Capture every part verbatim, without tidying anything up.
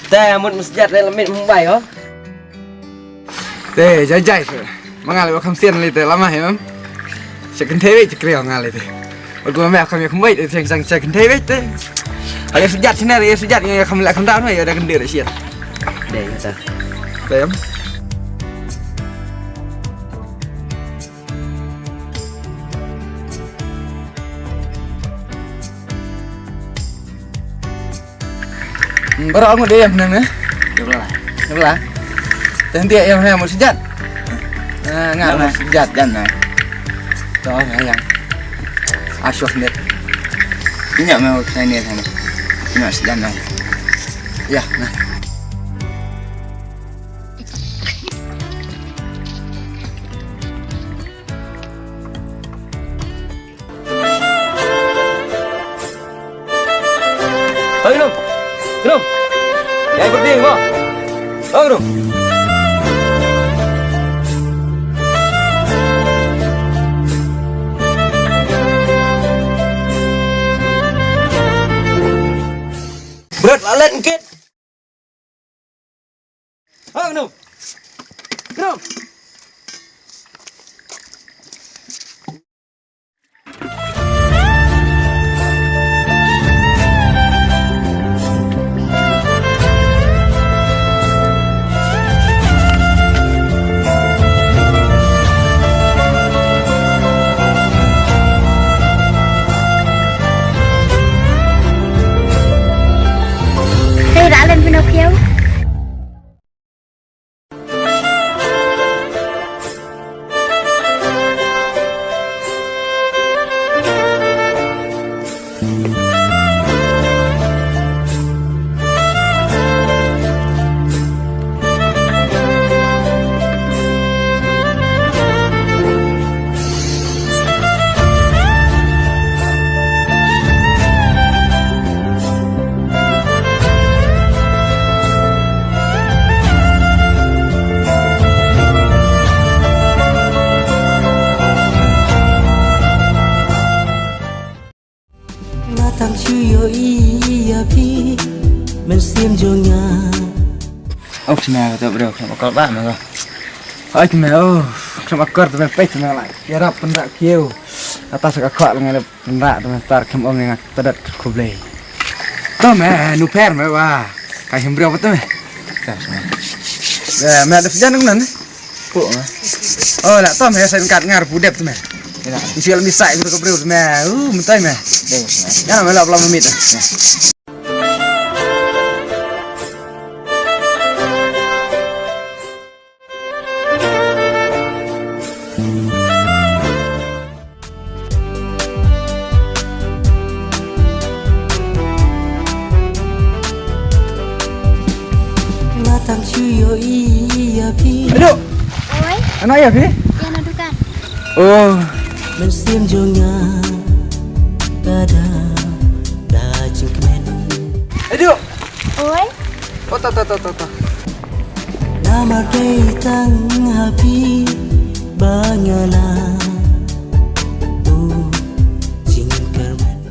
Te mut msjat le lamit Mumbai ho. Te jai jai se. Ma nga le kham sian le te lama he mam. Sa kynthei wei te kriaw nga le te. Wat gu me kham ïa kham wei te sang sang sa kynthei wei te. Ai sjat sne ai sjat ïa kham le kham daw no ïa da kynthei re sian. Dei ta. Te em. Baroh ngut ïa em ne? Ïa bla. Ïa bla. Tang dia ïa em mut sejat. Ah, nga mut sejat. Jan na. To nga yang. Asyik net. Ini me mut sejat na. Ïa, nah. Oi, Gnum. Gnum. Ïa berding mo. Oh, Gnum. Berat lalat ngkit. Ha, Gnum. Gnum. Hey, Ralen Pinocchio. Nga tang shu ïohi ïa phi mynsiem jong nga. Oh, khlem akor te bro, khlem akor ba ma ka. Oi, khlem, oh, khlem akor te peit ma la. Ïarap pynrah kiew. Atas ka khwah nga le pynrah te tar khlem ong nga tadot khublei. To me, nu pher me wa. Ka him bro te me. Eh, me da jan nan. Pu ma. Oh, la to me sa kat ngar pu dep te me. Ina. Isi la mi sai ko bro te me. Uh, mentai me. Dei. Ya me la bla me mit. Nga tang shu ïohi ïa phi. Aduh. Oi. Ano ïa phi? Ïa na dukan. Oh. Mynsiem jong nga ka da da jingkmen. Aduh. Oi. Oh, ta, ta, ta, ta, ta. Namar dei tang ha phi ba nga la buh jingkyrmen.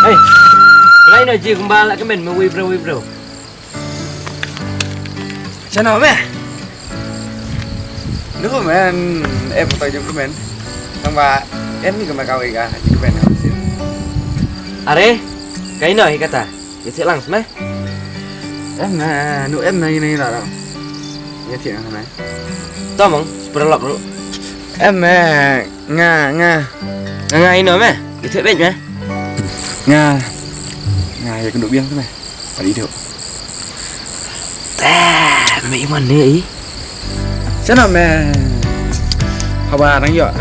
Hei, balei no ji kumba la kmen me wei bro, wei bro. Shano me? Ndu men, em to jong kmen. Tang ba em ni kmen ka wei ka jong kmen. Are, kaei no hi kata? Ïathiah lang seh me. Em na, nu em na ine na. Ïathiah lang seh me. To mong, super lok ru. Em me, nga, nga. Nga, nga ino me? Ïathiah beit me. Nga, nga ïa kynduh biang seh me. Pali dok. Te, me iman ne i. Shano me. Haba nang ïoh.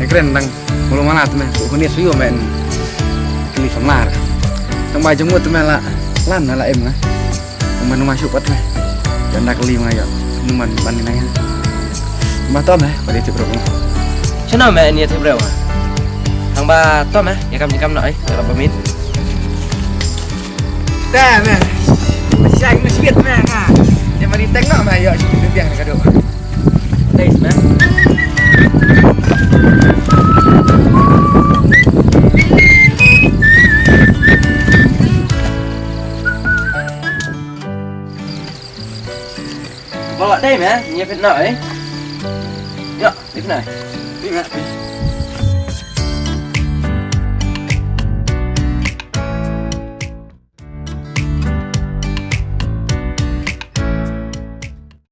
Ïa kren nang mulu mala te me. Ku niat shu ïoh me. Kli samlar. Tang ba jong mut te me la. Lan na la em nga. Ong man ma shu pat me. Jan dak li ma ïoh. Numan ban nai. Ma to me, ba dei tip ruh. Shano me ni tip ruh. Hang ba to me, ïa kam ni kam no ai, ïa kam ba min. Te me. Masih lagi masih me ha. Dia mari tengok me, ïa sini biang ka dok. Thanks me. Bawa dai me, ni pit na ai. Ya, pit na. Pit na.